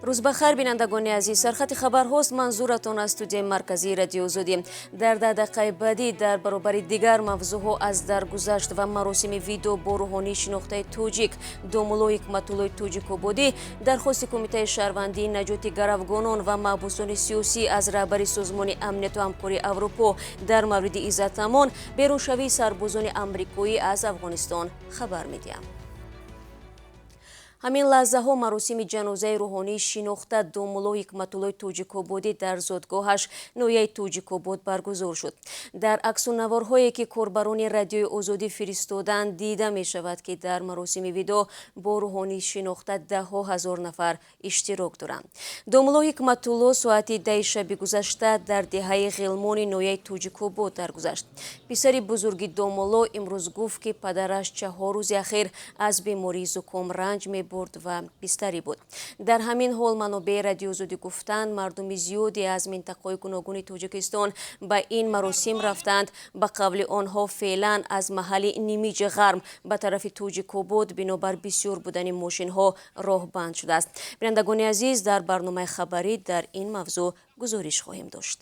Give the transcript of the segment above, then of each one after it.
Рӯз ба хайр, бинандагони азиз. Сархати хабарҳост манзуратон аз студияи марказии Радиои Озодӣ. Дар 10 дақиқаи баъдӣ дар баробари дигар мавзӯъҳо аз даргузашт ва маросими видоъ бо рӯҳонии шинохтаи тоҷик домулло Ҳикматуллои Тоҷикободӣ, дархости Кумитаи шаҳрвандии наҷоти гаравгонон ва маҳбусони сиёсӣ аз раҳбари Созмони амнияту ҳамкории Аврупо дар мавриди Иззат Амон, беруншавии сарбозони амрикоӣ аз Афғонистон хабар медиҳам. Ҳамин лаҳзаҳо маросими ҷанозаи рӯҳонии шинохта домулло Ҳикматуллои Тоҷикободӣ дар зодгоҳаш, ноҳияи Тоҷикобод, баргузор шуд. Дар аксу наворҳое, ки корбарони Радиои Озодӣ фиристоданд, дида мешавад, ки дар маросими видоъ бо рӯҳонии шинохта даҳҳо ҳазор нафар иштирок доранд. Домулло Ҳикматулло соати 10-и шаби гузашта дар деҳаи Ғилмони ноҳияи Тоҷикобод даргузашт. Писари бузурги домулло имрӯз гуфт, ки падараш 4 рӯзи ахир аз бемории зуком ранҷ мебурд ва бистарӣ буд. Дар ҳамин ҳол манобеи Радиои Озодӣ гуфтанд, мардуми зиёде аз минтақаҳои гуногуни Тоҷикистон ба ин маросим рафтанд. Ба қавли онҳо, феълан аз маҳалли Нимиҷи Ғарм ба тарафи Тоҷикобод бинобар бисёр будани мошинҳо роҳ банд шудааст. Бинандагони азиз, дар барномаи хабарӣ дар ин мавзӯъ гузориш хоҳем дошт.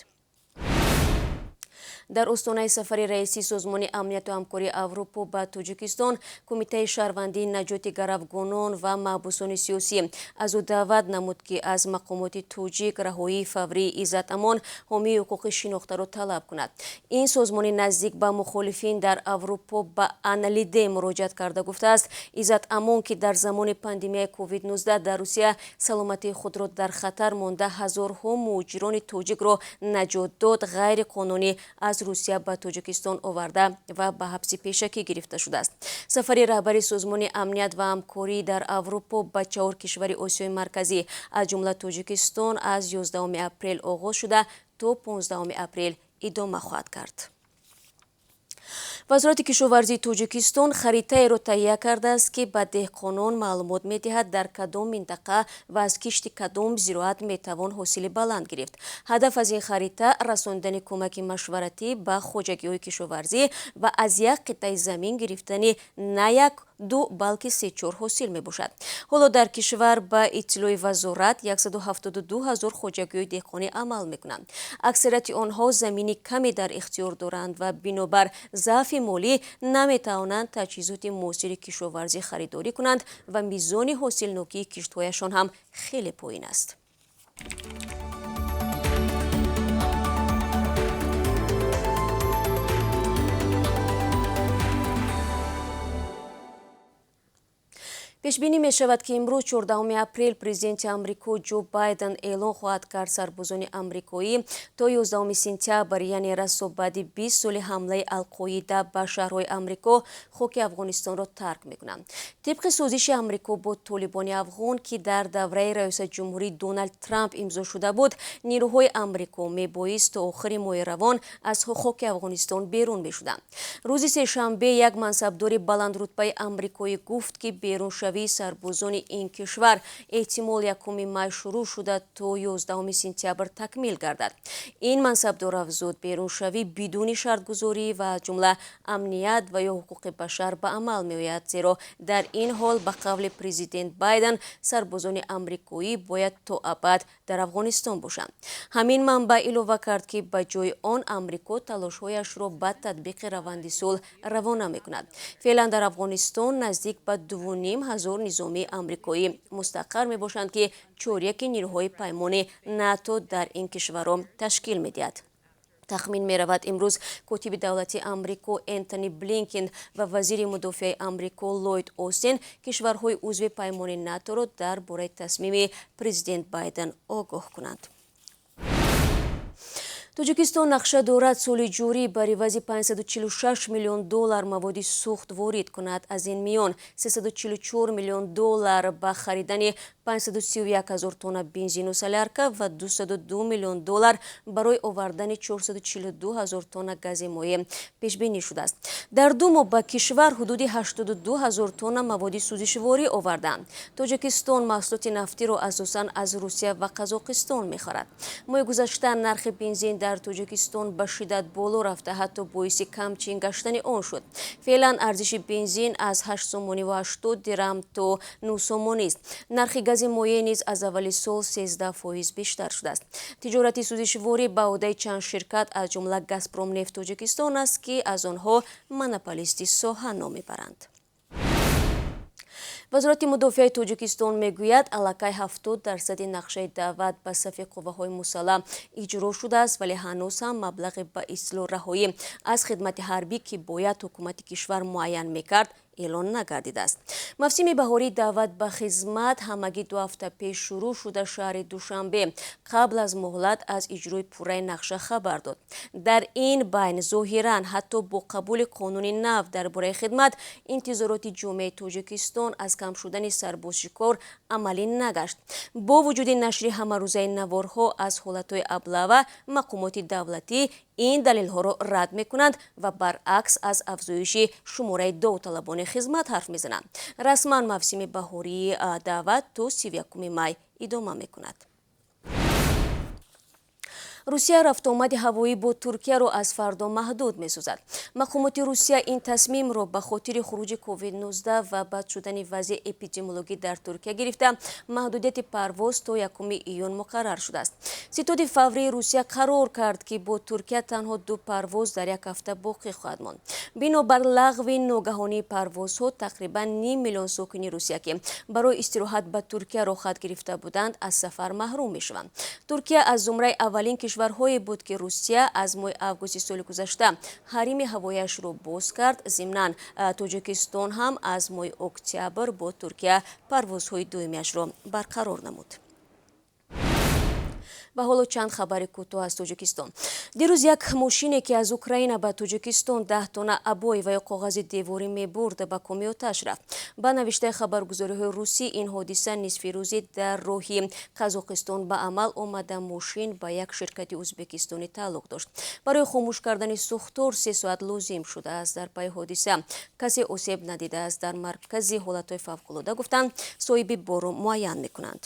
Дар остонаи сафари раиси Созмони амнияту ҳамкории Аврупо ба Тоҷикистон, Кумитаи шаҳрвандии наҷоти гаравгонон ва маҳбусони сиёсӣ аз ӯ даъват намуд, ки аз мақомоти тоҷик раҳоии фаврии Иззат Амон, ҳомии ҳуқуқи шинохтаро талаб кунад. Ин созмони наздик ба мухолифин дар Аврупо ба Анна Лиде муроҷиат карда гуфтааст, Иззат Амон, ки дар замони пандемияи COVID-19 дар Русия саломатии худро дар хатар монда, ҳазорҳо муҳоҷирони тоҷикро наҷот дод, ғайриқонунӣ аз Русия ба Тоҷикистон оварда ва ба ҳабси пешакӣ гирифта шудааст. Сафари раҳбари Созмони амният ва ҳамкорӣ дар Аврупо ба чаҳор кишвари Осиёи Марказӣ, аз ҷумла Тоҷикистон, аз 11 апрел оғоз шуда, то 15 апрел идома хоҳад кард. Вазорати кишоварзии Тоҷикистон харитаеро таҳия кардааст, ки ба деҳқонон маълумот медиҳад, дар кадом минтақа ва аз кишти кадом зироат метавон ҳосили баланд гирифт. Ҳадаф аз ин харита расонидани кӯмаки машваратӣ ба хоҷагиҳои кишоварзӣ ва аз як қитъаи замин гирифтани на як, ду, балки се-чор ҳосил мебошад. Ҳоло дар кишвар, ба иттилои вазорат, 172 ҳазор хоҷагиҳои деҳқонӣ амал мекунанд. Аксарияти онҳо замини каме дар ихтиёр доранд ва бинобар заъфи молӣ наметавонанд таҷҳизоти муосири кишоварзӣ харидорӣ кунанд ва мизони ҳосилнокии киштҳояшон ҳам хеле поин аст. Пешбинӣ мешавад, ки имрӯз, 14 апрел, президенти Амрико Ҷо Байден эълон хоҳад кард, сарбозони амрикоӣ то 11 сентябр, яъне расо баъди 20 соли ҳамлаи Алқоида ба шаҳрҳои Амрико, хоки Афғонистонро тарк мекунанд. Тибқи созиши Амрико бо толибони афғон, ки дар давраи раёсати ҷумҳурии Доналд Трамп имзо шуда буд, нирӯҳои амрико мебоист то охири моҳи равон аз хоки Афғонистон берун мешуданд. Рӯзи сешанбе як мансабдори баландрутбаи амрикоӣ гуфт, ки беруншавии сарбозони ин кишвар эҳтимол 1 май шурӯъ шуда, то 11 сентябр такмил гардад. Ин мансабдор афзуд, беруншавӣ бидуни шартгузорӣ ва аз ҷумла амният ва ё ҳуқуқи башар ба амал меояд, зеро дар ин ҳол, ба қавли президент Байден, сарбозони амрикоӣ бояд то абад дар Афғонистон бошанд. Ҳамин манбаъ илова кард, ки ба ҷои он Амрико талошҳояшро ба татбиқи раванди сулҳ равона мекунад. Феълан дар Афғонистон наздик ба 2,5 ҳазор низомии амрикоӣ мустақар мебошанд, ки чоряки нирӯҳои паймони НАТО дар ин кишварро ташкил медиҳад. Тахмин меравад, имрӯз котиби давлати Амрико Энтони Блинкен ва вазири мудофиаи Амрико Ллойд Остин кишварҳои узви паймони НАТОро дар бораи тасмими президент Байден огоҳ кунанд. Тоҷикистон нақша дорад соли ҷорӣ бар ивази 546 миллион доллар маводи сӯхт ворид кунад. Аз ин миён 344 миллион доллар ба харидани 531 ҳазор тонна бензину солярка ва 202 миллион доллар барои овардани 442 ҳазор тонна гази моеъ пешбинӣ шудааст. Дар 2 моҳ ба кишвар ҳудуди 82 ҳазор тонна маводи сӯзишворӣ оварданд. Тоҷикистон маҳсулоти нафтиро асосан аз Русия ва Қазоқистон мехарад. Моҳи гузашта нархи бензин Дар Тоҷикистон ба шиддат боло рафта, ҳатто боиси камчин гаштани он шуд. Феълан арзиши бензин аз 8 сомонӣ ва 80 дирам то 9 сомонӣ аст. Нархи гази моеъ низ аз аввали сол 13% бештар шудааст. Тиҷорати сӯзишворӣ ба ӯҳдаи чанд ширкат, аз ҷумла Газпромнефт Тоҷикистон аст, ки аз онҳо монополисти соҳа ном мебаранд. Вазорати мудофиаи Тоҷикистон мегӯяд, аллакай 70% нақшаи даъват ба сафи қувваҳои мусаллаҳ иҷро шудааст, вале ҳанӯз ҳам маблағи ба истилоҳ раҳоӣ аз хидмати ҳарбӣ, ки бояд ҳукумати кишвар муайян мекард, эълон нагардидааст. Мавсими баҳории даъват ба хизмат ҳамагӣ 2 ҳафта пеш шурӯъ шуда, шаҳри Душанбе қабл аз муҳлат аз иҷрои пурраи нақша хабар дод. Дар ин байн зоҳиран ҳатто бо қабули қонуни нав дар бораи хидмат интизороти ҷомеаи Тоҷикистон аз кам шудани сарбозшикор амалӣ нагашт. Бо вуҷуди нашри ҳамарӯзаи наворҳо аз ҳолатҳои аблава, мақомоти давлатӣ ин далелҳоро рад мекунанд ва баръакс аз афзоиши шумораи довталабони хизмат ҳарф мезананд. Расман мавсими баҳории даъват то 31 май идома мекунад. Русия рафтуомади ҳавоӣ бо Туркияро аз фардо маҳдуд месозад. Мақомоти Русия ин тасмимро ба хотири хуруҷи COVID-19 ва бад шудани вазъи эпидемиологӣ дар Туркия гирифта, маҳдудияти парвоз то 1 июн муқаррар шудааст. Ситоди фаврии Русия қарор кард, ки бо Туркия танҳо 2 парвоз дар як ҳафта боқӣ хоҳад монд. Бинобар лағви ногаҳонии парвозҳо, тақрибан 0.5 миллион сокини Русия, ки барои истироҳат ба Туркия роҳхат гирифта буданд, аз сафар маҳрум мешаванд. Туркия аз зумраи аввалин кишварҳое буд, ки Русия аз моҳи августи соли гузашта ҳарими ҳавояшро боз кард. Зимнан Тоҷикистон ҳам аз моҳи октябр бо Туркия парвозҳои доимияшро барқарор намуд. Ва ҳоло чанд хабари кӯтоҳ аз Тоҷикистон. Дирӯз як мошине, ки аз Украина ба Тоҷикистон 10 тонна обои ва ё коғази деворӣ мебурд, ба коми оташ рафт. Ба навиштаи хабаргузориҳои русӣ, ин ҳодиса нисфи рӯзӣ дар роҳи Қазоқистон ба амал омада, мошин ба як ширкати ӯзбекистонӣ тааллуқ дошт. Барои хомӯш кардани сӯхтор 3 соат лозим шудааст. Дар пайи ҳодиса касе осеб надидааст. Дар маркази ҳолатҳои фавқулода гуфтанд, соҳиби борро муайян мекунанд.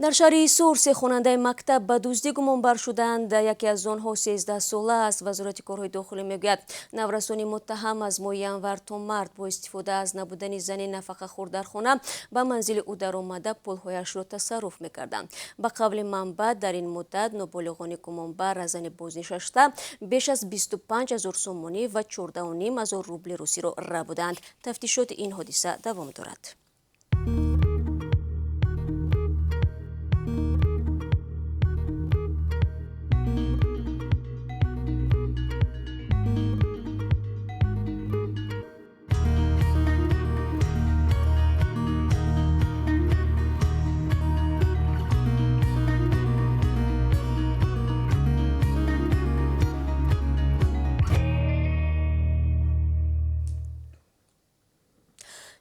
Дар шаҳри Ҳисор 3 хонандаи мактаб ба дуздӣ гумонбар шуданд. Яке аз онҳо 13 сола аст. Вазорати корҳои дохилӣ мегӯяд, наврасони муттаҳам аз моҳи январ то март бо истифода аз набудани зани нафақахӯр дар хона ба манзили ӯ даромада пулҳояшро тасарруф мекарданд. Ба қавли манбаъ, дар ин муддат ноболиғони гумонбар аз зани бознишаста беш аз 25 000 сомонӣ ва 14 500 рубли русиро рабуданд. Тафтишоти ин ҳодиса давом дорад.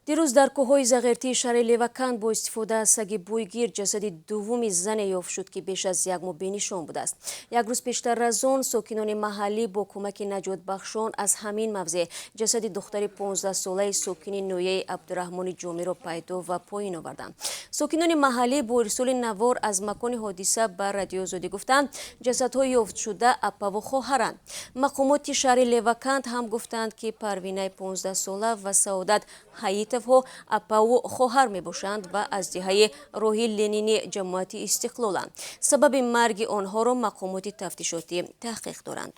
Дирӯз дар кӯҳҳои Зағиртии шаҳри Леваканд бо истифода аз саги бӯйгир ҷасади дуввуми зане ёфт шуд, ки беш аз 1 моҳ бенишон будааст. Як рӯз пештар аз он сокинони маҳаллӣ бо кӯмаки наҷотбахшон аз ҳамин мавзеъ ҷасади духтари 15-солаи сокини ноҳияи Абдураҳмони Ҷомиро пайдо ва поин оварданд. Сокинони маҳаллӣ бо ирсоли навор аз макони ҳодиса ба Радиои Озодӣ гуфтанд, ҷасадҳои ёфтшуда апаву хоҳаранд. Мақомоти шаҳри Леваканд ҳам гуфтанд, ки Парвинаи 15-сола ва Саодат Ҳаитовҳо апаву хоҳар мебошанд ва аз деҳаи роҳи Ленини ҷамоати Истиқлоланд. Сабаби марги онҳоро мақомоти тафтишотӣ таҳқиқ доранд.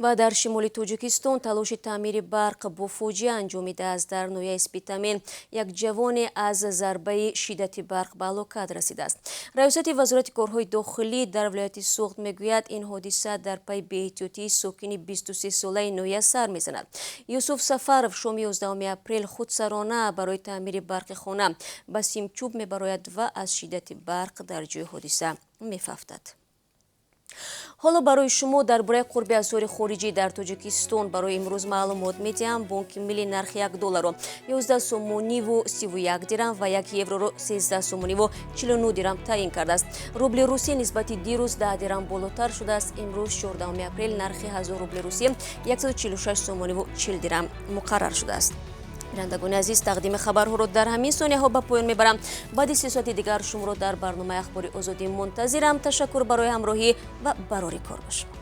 Ва дар шимоли Тоҷикистон талоши таъмири барқ бо фоҷиа анҷомидааст. Дар ноҳияи Спитамен як ҷавоне аз зарбаи шиддати барқ ба ҳалокат расидааст. Раёсати вазорати корҳои дохилӣ дар вилояти Суғд мегӯяд, ин ҳодиса дар пайи беэҳтиётии сокини 23-солаи ноҳия сар мезанад. Юсуф Сафаров шоми 11 апрел худсарона барои таъмири барқи хона ба симчӯб мебарояд ва аз шиддати барқ дар ҷои ҳодиса мефавтад. Ҳоло барои шумо дар бораи қурби асъори хориҷӣ дар Тоҷикистон барои имрӯз маълумот медиҳам. Бонки милли нархи 1 долларро 11 сомониву 31 дирам ва 1 евроро 13 сомониву 49 дирам таъин кардааст. Рубли русӣ нисбати дирӯз 10 дирам болотар шудааст. Имрӯз 14 апрел нархи 1000 рубли русӣ 146 сомониву 40 дирам муқаррар шудааст. Бинандагони азиз, тақдими хабарҳоро дар ҳамин сонияҳо ба поён мебарам. Баъди 3 соати дигар шуморо дар барномаи Ахбори Озодӣ мунтазирам. Ташаккур барои ҳамроҳӣ ва барори кор ба шумо.